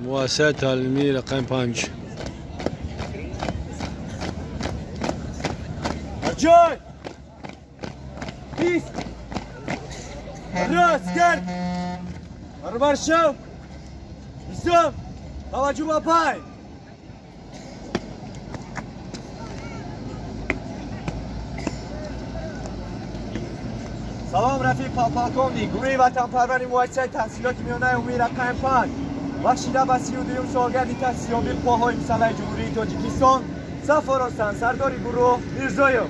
Муассисаи таълимии рақами 5. Ҷой! Бист! Рост гирд! Баробар шав! Бистум! Таваҷҷӯҳ ба пай! Салом рафиқ полковник, гурӯҳи ватанпарвари муассисаи таҳсилоти миёнаи умумии рақами 5 бахшида ба 32-юм солгарди таъсисёбии қувваҳои мусаллаҳи Ҷумҳурии Тоҷикистон сафоростанд. Сардори гурӯҳ Мирзоев.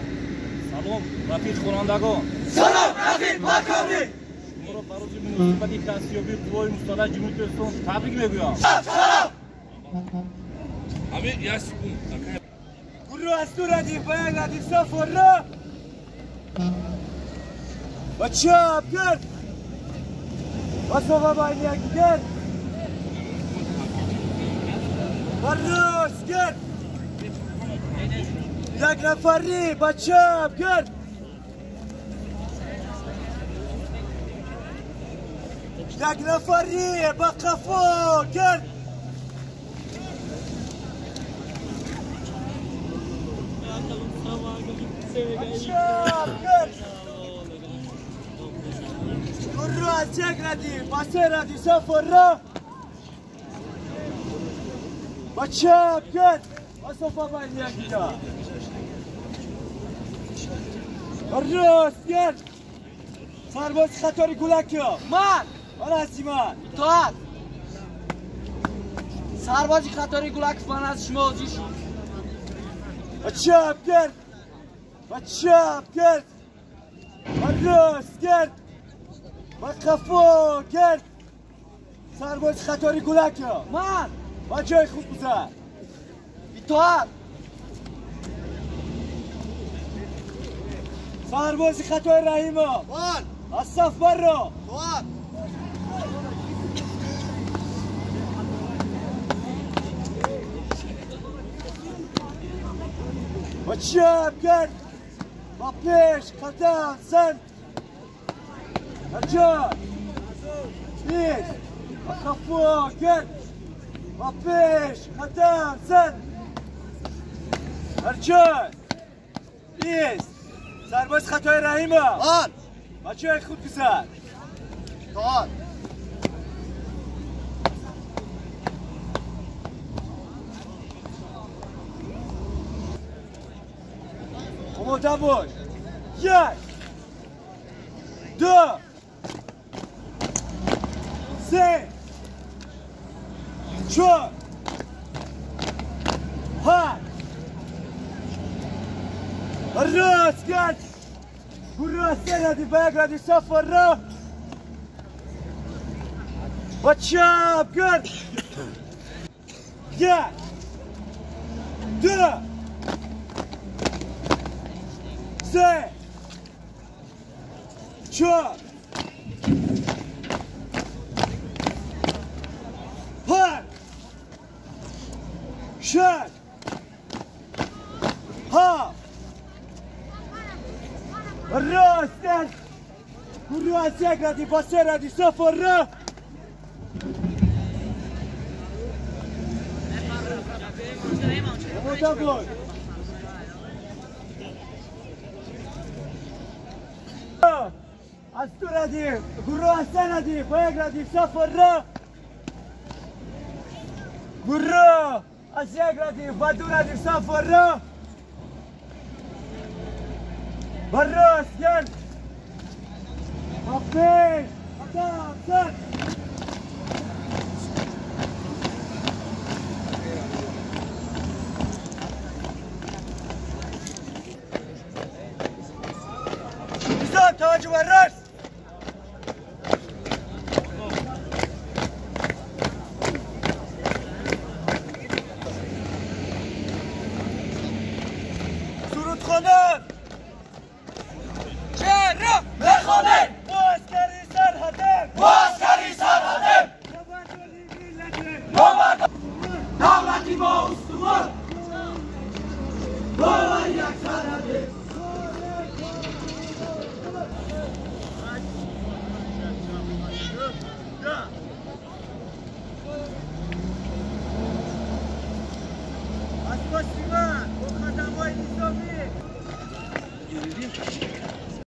Салом рафиқ хонандагон. Салом рафиқ полковник. Шуморо ба рӯзи муносибати таъсисёбии қувваҳои мусаллаҳи Ҷумҳурии Тоҷикистон табрик мегӯям. Салом. Ҳамин як секунд. Гурӯҳ аз ду радиф ба як радиф сафорро ба чап гирд, масофа байни якдигар, ба рост гирд, як нафарӣ ба чап гирд, як нафарӣ ба қафо гирд, ба чап гирд. Гурӯҳ аз як радиф ба се радиф сафорро ба чап гирд, масофа байни якдигар, ба рост гирд. Сарбози қатори Гулаков. Ман. Ман ҳасти ман. Итоат. Сарбози қатори Гулаков ман аз шумо ҳозир шуд. Ба чап гирд, ба чап гирд, ба рост гирд, ба қафо гирд. Сарбози қатори Гулаков. Ман. Ба ҷои худ гузар. Итоат. Сарбози қатори Раҳимов. Ман. Аз саф барро. Итоат. Ба чап гирд, ба пеш қадам зан. Ҷой. Бист. Ба қафо гирд, ба пеш қадам зан. Ҷой. Бист. Сарбози қатори Раҳимов. Ман. Ба ҷои худ гузар. Итоат. Омода бош. 1, 2, 3, 4, 5. Рост гирд. Гурӯҳ аз се радиф ба як радиф сафорро ба чап гирд. 1, 2, 3, 4, 5, 6, 7. Рост гирд. Гурӯҳ аз як радиф ба се радиф сафорро омода бош. Аз ду радиф, гурӯҳ аз се радиф ба як радиф сафорро, гурӯҳ аз як радиф ба ду радиф сафорро ба рост гирд, ба пеш қадам зан. Таваҷҷӯҳ ба рост. Сурудхона. Чаро мехонем? Мо аскари сарҳадем. Мо аскари сарҳадем. Давлати мо устувор. Бовари як сарҳадем. Аз паси ман бо қадамҳои низомӣ.